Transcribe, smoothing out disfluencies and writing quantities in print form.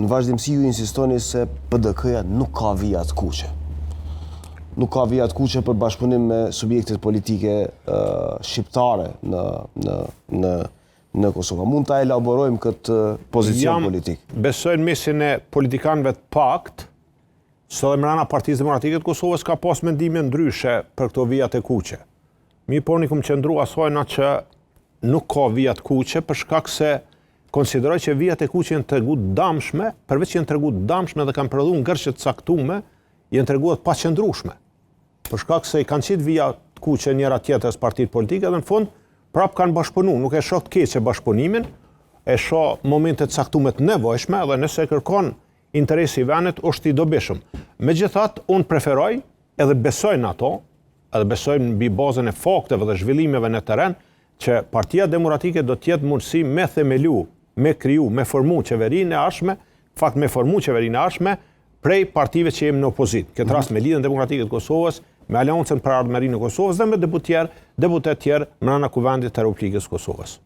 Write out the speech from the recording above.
Në vazhdimësi ju insistoni se PDK-ja nuk ka vija të kuqe. Nuk ka vija të kuqe për bashkëpunim me subjektet politike shqiptare në në në në Kosovë. Mund ta elaborojmë këtë pozicion Jam, politik? Besoj në mesin e politikanëve të paktë, se edhe mrena Partisë Demokratike të Kosovës ka pas mendime ndryshe për këto vijat e kuqe. Mirëpo unë i kom qëndru asajna që nuk ka vija të kuqe, për shkak se konsideroj që vijat e kuqe janë tregu të damshme, përveç që janë tregu të damshme dhe kanë prodhu ngërçe të caktume, janë tregu të paqëndrueshme. Për shkak se i kanë qitë vija të kuqe njëra tjetrës partitë politike dhe në fund prap kanë bashkëpunu, nuk e shoh të keqe bashkëpunimin, e shoh momente të caktume të nevojshme dhe nëse kërkon interesi i vendit është i dobishëm. Megjithatë, unë preferoj edhe besoj në ato, edhe besoj mbi bazën e fakteve dhe zhvillimeve në terren, që Partia Demokratike do të jetë mundësi me themelu, me kriju, me formu qeverinë e ardhshme, fakt me formu qeverinë e ardhshme prej partive që jemi në opozitë. Këtë rast me Lidhjen Demokratike të Kosovës, me Aleancën për Ardhmërinë e Kosovës dhe me deputetë tjerë mrena Kuvendit të Republikës së Kosovës.